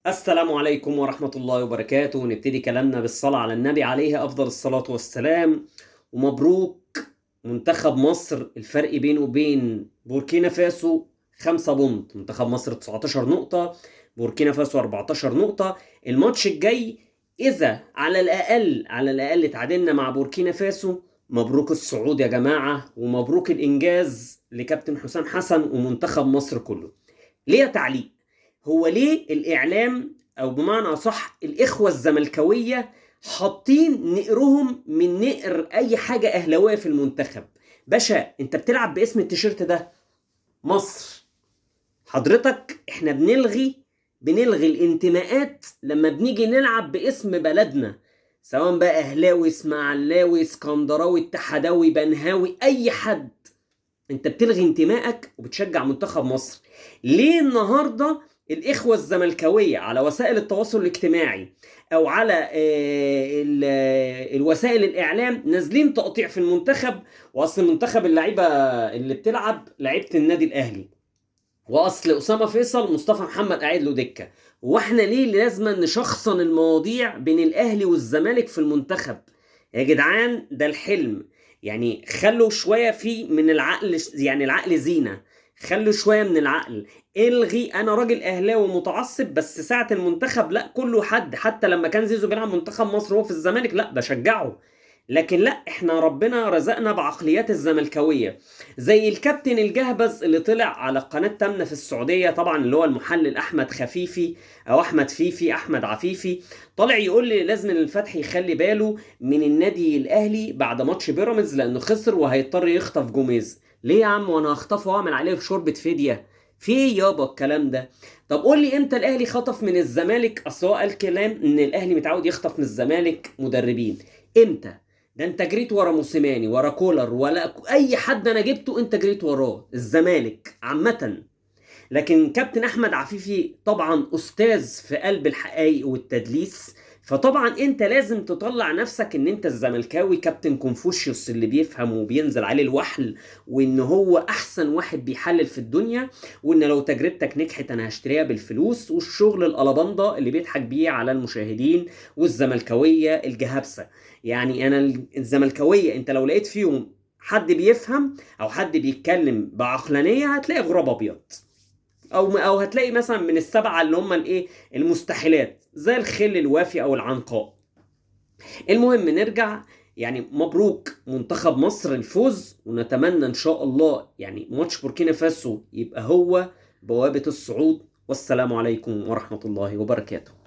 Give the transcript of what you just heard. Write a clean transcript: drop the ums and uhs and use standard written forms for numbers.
السلام عليكم ورحمة الله وبركاته. نبتدي كلامنا بالصلاة على النبي عليه أفضل الصلاة والسلام. ومبروك منتخب مصر، الفرق بينه وبين بوركينا فاسو 5 point، منتخب مصر 19 نقطة، بوركينا فاسو 14 نقطة. الماتش الجاي إذا على الأقل على الأقل تعادلنا مع بوركينا فاسو، مبروك الصعود يا جماعة، ومبروك الإنجاز لكابتن حسام حسن ومنتخب مصر كله. ليه تعليق؟ هو ليه الإعلام أو بمعنى أصح الإخوة الزملكاوية حاطين نقرهم من نقر أي حاجة أهلاوية في المنتخب؟ باشا أنت بتلعب باسم التيشيرت ده مصر، حضرتك احنا بنلغي الانتماءات لما بنيجي نلعب باسم بلدنا، سواء بقى أهلاوي، اسماعيلاوي، اسكندراوي، اتحداوي، بنهاوي، أي حد، انت بتلغي انتمائك وبتشجع منتخب مصر. ليه النهارده الإخوة الزملكاوية على وسائل التواصل الاجتماعي أو على الوسائل الإعلام نازلين تقطيع في المنتخب؟ وأصل منتخب اللعيبة اللي بتلعب لعيبة النادي الأهلي، وأصل أسامة فيصل مصطفى محمد قاعد له دكة. وإحنا ليه لازم نشخصن المواضيع بين الأهلي والزمالك في المنتخب يا جدعان؟ ده الحلم، يعني خلوا شوية في من العقل، يعني العقل زينة، خلوا شوية من العقل. الغي، انا راجل اهلاوي متعصب، بس ساعة المنتخب لا كله حد، حتى لما كان زيزو بيلعب منتخب مصر وهو في الزمالك لا بشجعه، لكن لا احنا ربنا رزقنا بعقليات الزملكاويه زي الكابتن الجهبذ اللي طلع على قناة تامنه في السعودية، طبعا اللي هو المحلل احمد خفيفي او احمد فيفي، احمد عفيفي، طالع يقول لي لازم الفتح يخلي باله من النادي الاهلي بعد ماتش بيراميدز لانه خسر وهيضطر يخطف جوميز. ليه يا عم وانا هخطفه واعمل عليه في شوربة فدية؟ في ايه يابا الكلام ده؟ طب قول لي امتى الاهلي خطف من الزمالك؟ اصل هو قال كلام ان الاهلي متعود يخطف من الزمالك مدربين. امتى؟ ده انت جريت ورا موسيماني، ورا كولر، ولا اي حد انا جبته انت جريت وراه، الزمالك عامة. لكن كابتن احمد عفيفي طبعا استاذ في قلب الحقائق والتدليس، فطبعا انت لازم تطلع نفسك ان انت الزملكاوي كابتن كونفوشيوس اللي بيفهم وبينزل عليه الوحل، وان هو احسن واحد بيحلل في الدنيا، وان لو تجربتك نجحت انا هشتريها بالفلوس، والشغل القلبنده اللي بيضحك بيه على المشاهدين والزملكاويه الجهابسه. يعني انا الزملكاويه انت لو لقيت فيهم حد بيفهم او حد بيتكلم بعقلانيه هتلاقي غراب ابيض، او هتلاقي مثلا من السبعة اللي هم الايه المستحيلات زي الخل الوافي او العنقاء. المهم نرجع، يعني مبروك منتخب مصر الفوز، ونتمنى ان شاء الله يعني ماتش بوركينا فاسو يبقى هو بوابه الصعود. والسلام عليكم ورحمة الله وبركاته.